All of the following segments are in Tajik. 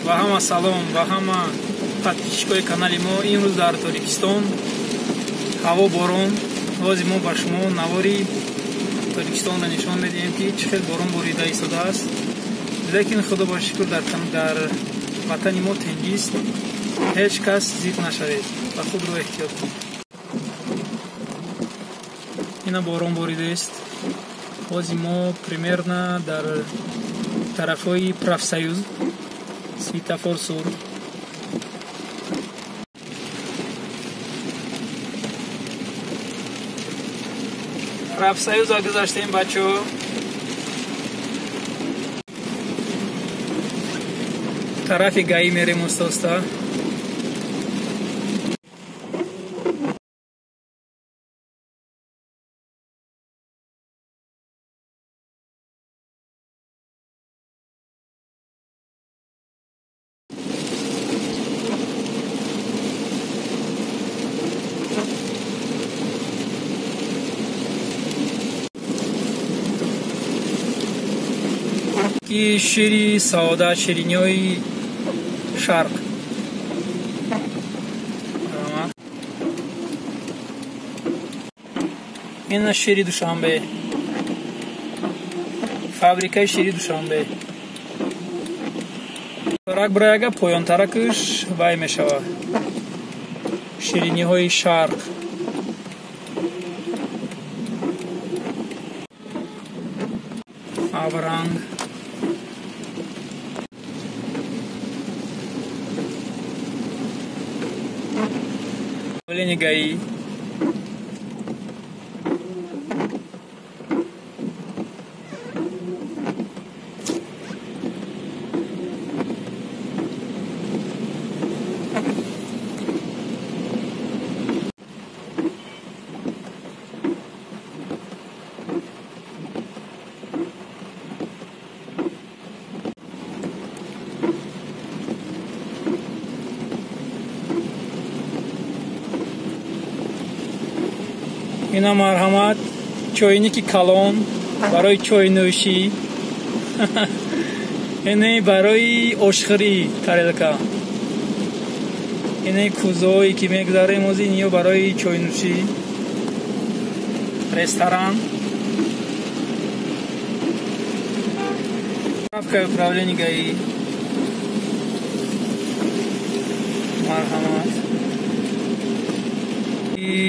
Ва ҳама салом ва ҳама подписчикои канали мо. Имрӯз дар Тоҷикистон ҳаво борон. Ҳозир мо ба шумо навори Тоҷикистонро нишон медиҳем, ки чӣ хел борон борида истодааст. Лекин худо ба шукр дар ватани мо тингист. Ҳеҷ кас зиқ нашавед ва худро эҳтиёт кунед. Ина борон боридааст. Ҳозир мо примерно дар тарафҳои Профсоюз, светофор сурх. Профсоюза гузаштем, бачаҳо. Тарафи ГАИ мерем оста-оста. Ки шири саодат, шириниҳои шарқ. Ина шири Душанбе, фабрикаи шири Душанбе. Тарак бираяга поёнтаракаш вай мешавад. Шириниҳои шарқ. Авранг. ГАИ. Ина марҳамат, чойники калон барои чойнӯшӣ. Ине барои ошхӯрӣ тарелка. Ине кӯзоҳое ки мегузарем ози ниё барои чойнӯшӣ. Ресторан. Правкаи управление ГАИ. Марҳамат.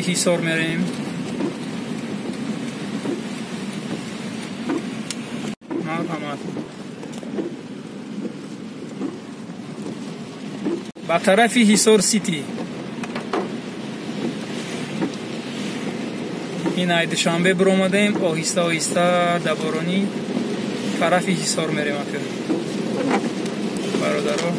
Ҳисор мерем. Ба тарафи Ҳисор Сити. Ин ай Душанбе биромадем, оҳиста оҳиста даборонӣ тарафи Ҳисор мерем ака. Бародаро.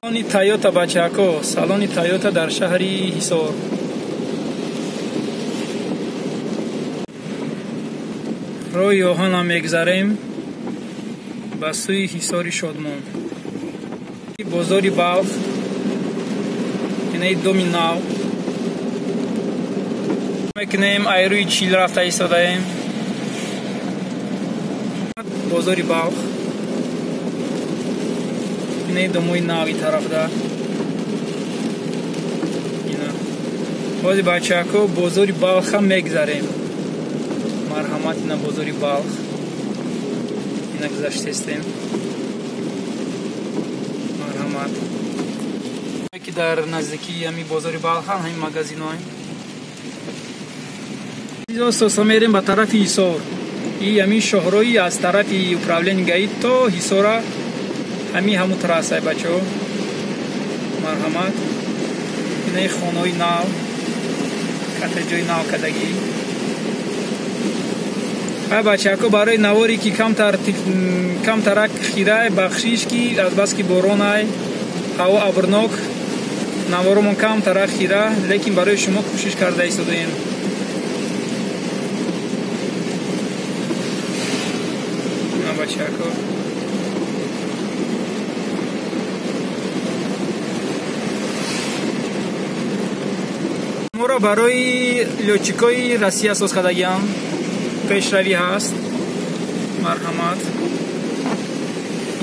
Салони Тойота, бачако, салони Тойота дар шаҳри Ҳисор. Роҳи оҳанам мегзарем ба сӯи Ҳисори Шодмон. Бозори Балх, инаи доми нав. Мекунем айрӯи чил рафта истодаем. Бозори Балх, инаи домои нави тарафда. Ина бози бачако бозори Балхам мегзарем. Марҳамат, ина бозори Балх. Ина гузаштестем. Марҳамат. Ки дар наздикии ҳами бозори Балхан ҳамин магазинҳоем. Оста мерем ба тарафи Ҳисор. И ҳамин шоҳрои аз тарафи управление ГАИ то Ҳисора ҳамин ҳамун трассае, бачаҳо. Марҳамат. Инаи хонаҳои нав, коттеҷҳои нав кадагӣ. Ай бачако, барои наворе ки камтарак хирай, бахшиш ки азбаски боронай, ҳаво абрнок, наворомон камтарак хира, лекин барои шумо кӯшиш карда истодаем. На бачако. Моро барои лётчикои Россия соз кардагиам. Пешравӣ ҳаст. Марҳамат.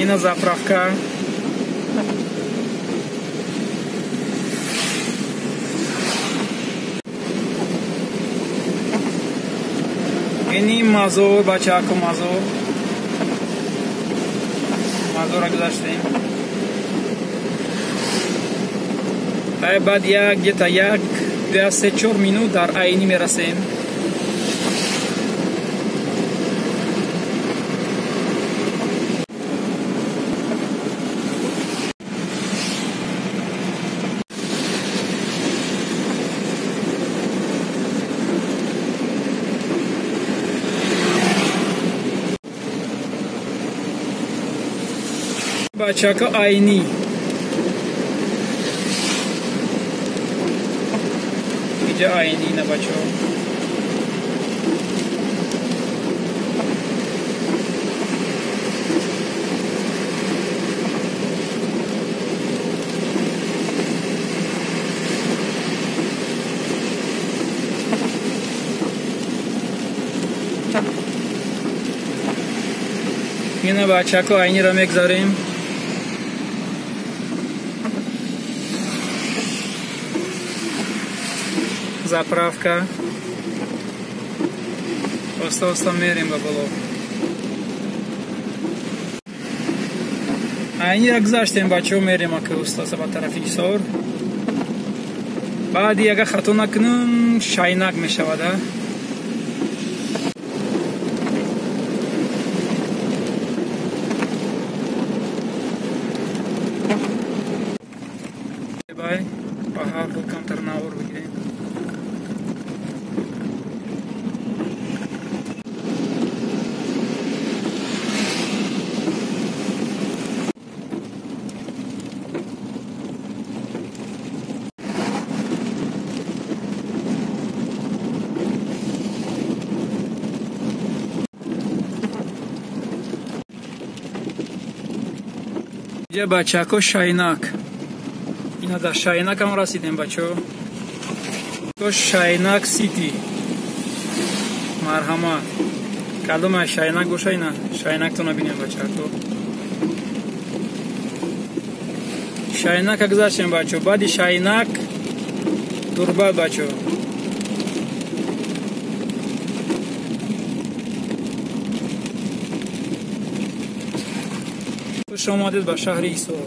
Ина заправка. Ини мазор, бачако, мазор. Мазора гузаштем. Баъд як где-то як, ду, се, чор минут дар Айнӣ мерасем. Бачако, Айнӣ. Иҷа Айнӣ на, бачаҳо. Ина, бачако, Айниро мегзарем. Заправка. Оста оста мерем ба боло. Айнира гузаштем, бачаҳо, мерем ака устоса ба тарафи Ҳисор. Баъди агар хато накунам, Шайнак мешавад, а? Бай, ба ҳар ҳол камтар навор бигирем. Иҷа, бачако, Шайнак. Ина дар Шайнакам расидем, бачаҳо. Шайнак Сити. Марҳамат. Кадом аз Шайнак боша, ина Шайнактона бинем, бачако. Шайнака гузаштем, бачаҳо. Баъди Шайнак Дурбат, бачаҳо. Хуш омадед ба шаҳри Ҳисор.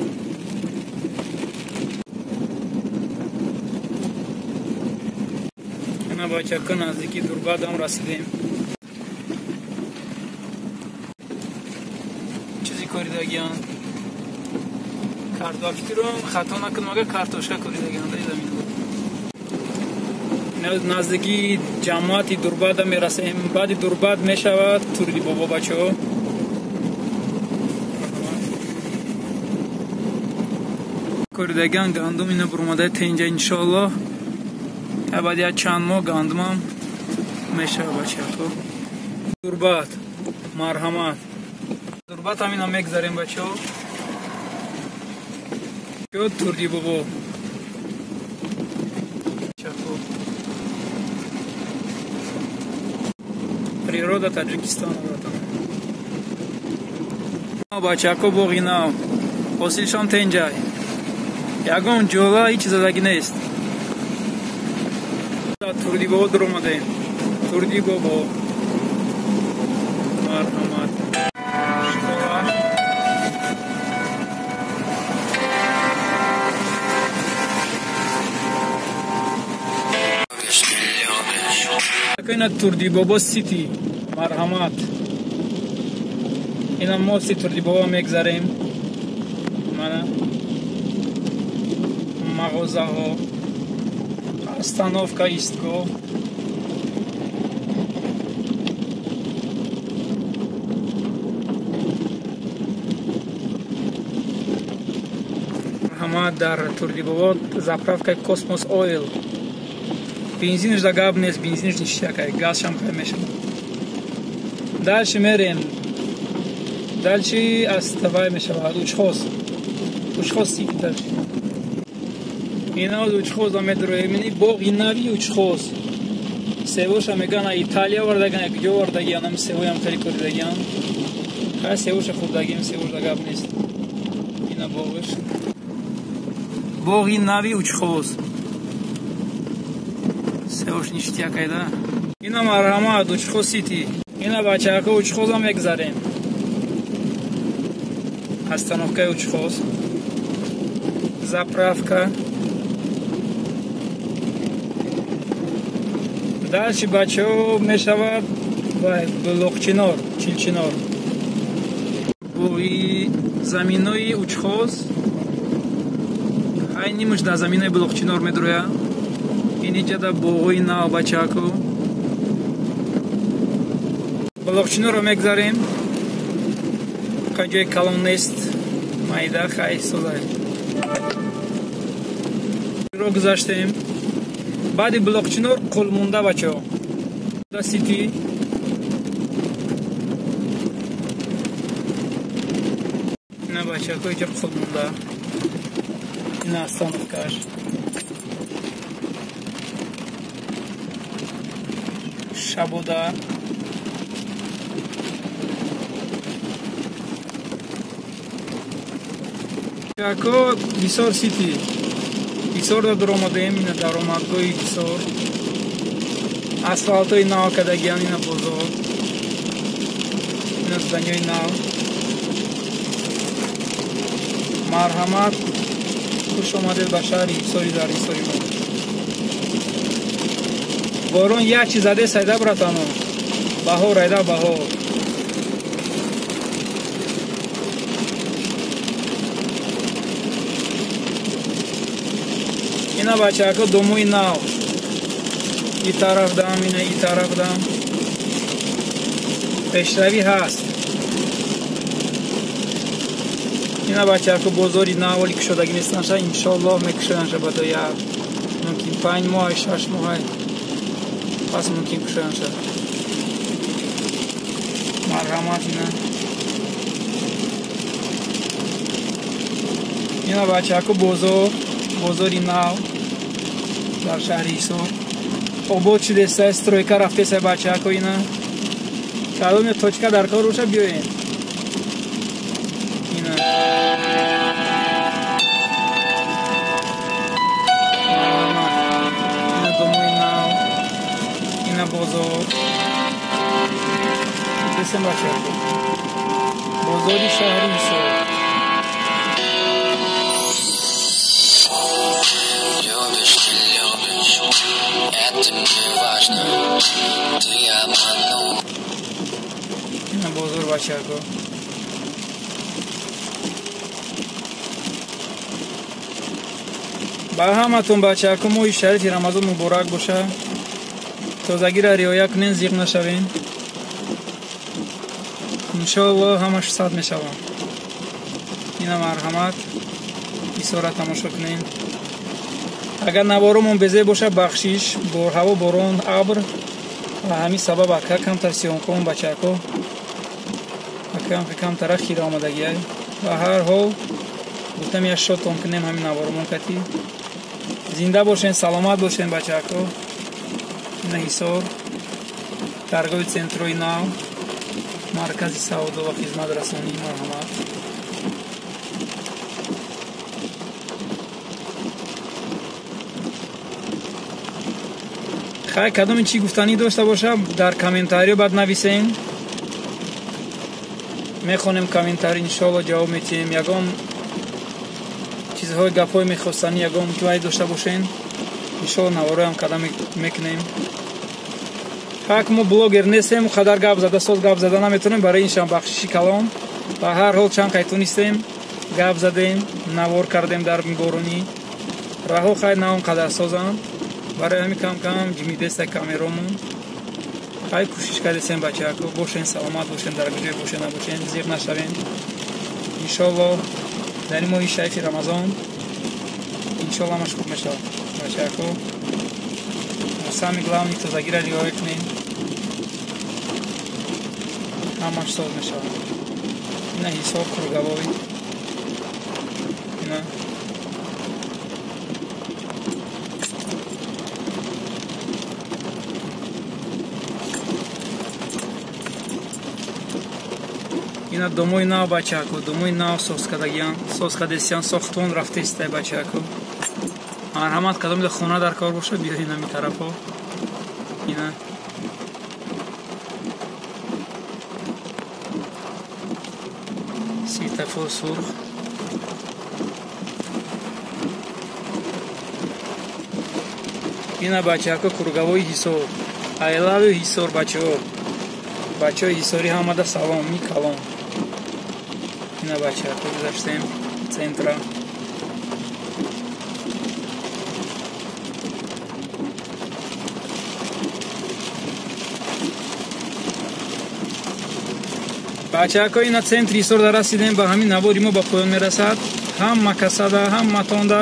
Ина, бачако, наздики Дурбатам расидем. Чизи коридагиан. Ба фикрам, хато накунам, агар картошка коридагиан дар замин. Наздики ҷамоати Дурбата мерасем. Баъди Дурбат мешавад Турди Бобо, бачаҳо. Коридагиан гандум, ина буромадаи тенҷа, иншоаллоҳ. Баъд як чанд моҳ гандумам мешавад, бачаҳо. Дурбат, марҳамат. Дурбат ҳамина мегзарем, бачаҳо. Турди Бобо. Бачаҳо. Природа Таджикистана, братан. Бачаҳо, боғи нав. Ҳосилшон тенҷай. Ягон ҷола ҳеҷ задагӣ нест. Турди Бобо дуромадаем. Турди Бобо. Марҳамат. Школа. Ина Турди Бобо Сити. Марҳамат. Ина мости Турди Бобо мегзарем. Мана мағозаҳо, остановка, истгоҳ. Марҳамат, дар Турди Бобо заправкаи Космос Ойл. Бензинаш да гап нест, бензинаш ништякай, газшам хай мешавад. Дальше мерем. Дальше аз тавай мешавад Учхоз. Учхоз Сити дальше. Ина Учхоз медроем, ини боғи нави Учхоз. Севоша меган Италия вардаган, як ҷо вардагиан, ам севоям хеле коридагиан. Хай севоша хурдагим, севош да гап нест. Ина боғш. Боғи нави Учхоз. Севош ништяк айда. Ина марҳамат Учхоз Сити. Ина бачаҳако Учхозам мегзарем. Остановкаи Учхоз. Заправка. Дальше бачаҳо мешавад Булоқчинор, Чилчинор. Бои заминои Учхоз. Ай нимаш дар заминои Булоқчинор медроя. Ин иҷа да боғои нав бачаҳако. Булоқчинорро мегзарем. Хай ҷои калон нест. Майда хай созай. Ро гузаштем. Баъди Булоқчинор Қулмонда бачаҳо. Да Сити. Ина бачаҳако иҷа Қулмонда. Ина остановкаш. Шабода. Бачаҳако Ҳисор Сити. Ҳисорда дуромадаем, ина даромадгоҳи Ҳисор. Асфалтҳои нав кардагиан, ина бозор. Ина зданиҳои нав. Марҳамат, хуш омадед ба шаҳри Ҳисори дар Ҳисори мо. Борон як чиз задест айда, братано. Баҳор айда, баҳор. Ина бачаҳако домои нав. И тараф дам, ина и тараф дам. Пешравӣ ҳаст. Ина бачаҳако бозори нав оли кушодагӣ нестан, иншоаллоҳ мекушоянша баъдо як мумкин 5 моҳ, 6 моҳ пас мумкин кушоянша. Марҳамат ина. Ина бачаҳако бозор, бозори нав дар шаҳри Ҳисор. Обод шудеста, стройка рафтеста бачаҳако ина. Кадоме точка дар кор боша биёем. Ина. Ина домои нав. Ина бозор. Десем бачаҳако. Бозори шаҳри Ҳисор. Это не важно, ты обманул. Ина бозор бачаҳако. Ба ҳаматон бачаҳако моҳи шарифи Рамазон муборак боша. Тозагиро риоя кунен, зиқ нашавем. Иншоаллоҳ ҳамаш сад мешавам. Ина марҳамат, Ҳисорро тамошо кунем. Агар наворомон безеб боша, бахшиш, ҳаво борон, абр ва ҳамин сабаб ака камтар съёмкаон бачаҳако камтара хира омадагиай. Ба ҳар ҳол гуфтам як шотон кунем ҳамин наворомон кати. Зинда бошен, саломат бошен бачаҳако. Ина Ҳисор, даргоҳи центрои нав, маркази савдо ва хизматрасонӣ. Марҳамат. Хай кадоме чӣ гуфтанӣ дошта боша, дар комментариё баъд нависен. Мехонем комментари, иншоалло ҷавоб метиҳем. Ягон чизҳои гапҳои мехостанӣ, ягон ҷой дошта бошен, иншоалло навороям када мекунем. Ҳак мо блогер нестем, қадар гап зада, соз гап зада наметонем, барои иншам бахшиши калон. Ба ҳар ҳол чанд қай тунистем, гап задем, навор кардем дар боронӣ. Раҳо хай на он қадар созанд. Барои ҳамин кам-кам ҷимидеста камеромон. Хай кӯшиш кардесем бачаҳако, бошен, саломат бошен, дар куҷое бошен набошен, зиқ нашавем. Иншоаллоҳ дар ин моҳи шарифи Рамазон иншоаллоҳ ҳамаш хуб мешавад. Бачаҳако, самый главный тозагиро риоя кунем, ҳамаш соз мешавад. Ина Ҳисор круговой. Ина Ина домои нав, бачако, домои нав соз кардагиян, соз кардесиян, сохтмон рафтестай, бачако. Марҳамат, кадомида хона дар кор боша, биёед ҳами тарафҳо. Ина светофор сурх. Ина, бачако, круговой Ҳисор. I love you, Ҳисор, бачаҳо. Бачаҳои ҳисорӣ ҳамада салом микалом. Ина, бачаҳо, гузаштем центра. Бачаҳако, ина центри Ҳисор расидем. Ба ҳамин навори мо ба поён мерасад. Ҳама касада, ҳаматонда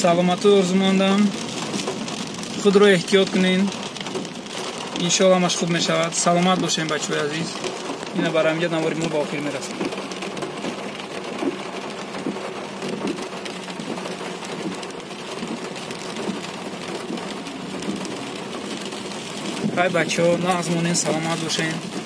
саломатӣ орзумандам. Худро эҳтиёт кунед, иншоалло ҳамаш хуб мешавад. Саломат бошем, бачаҳои азиз. Ина бар ҳаминҷа навори мо ба охир мерасад. Хай, бачаҳо, нағз монен, саломат бошен.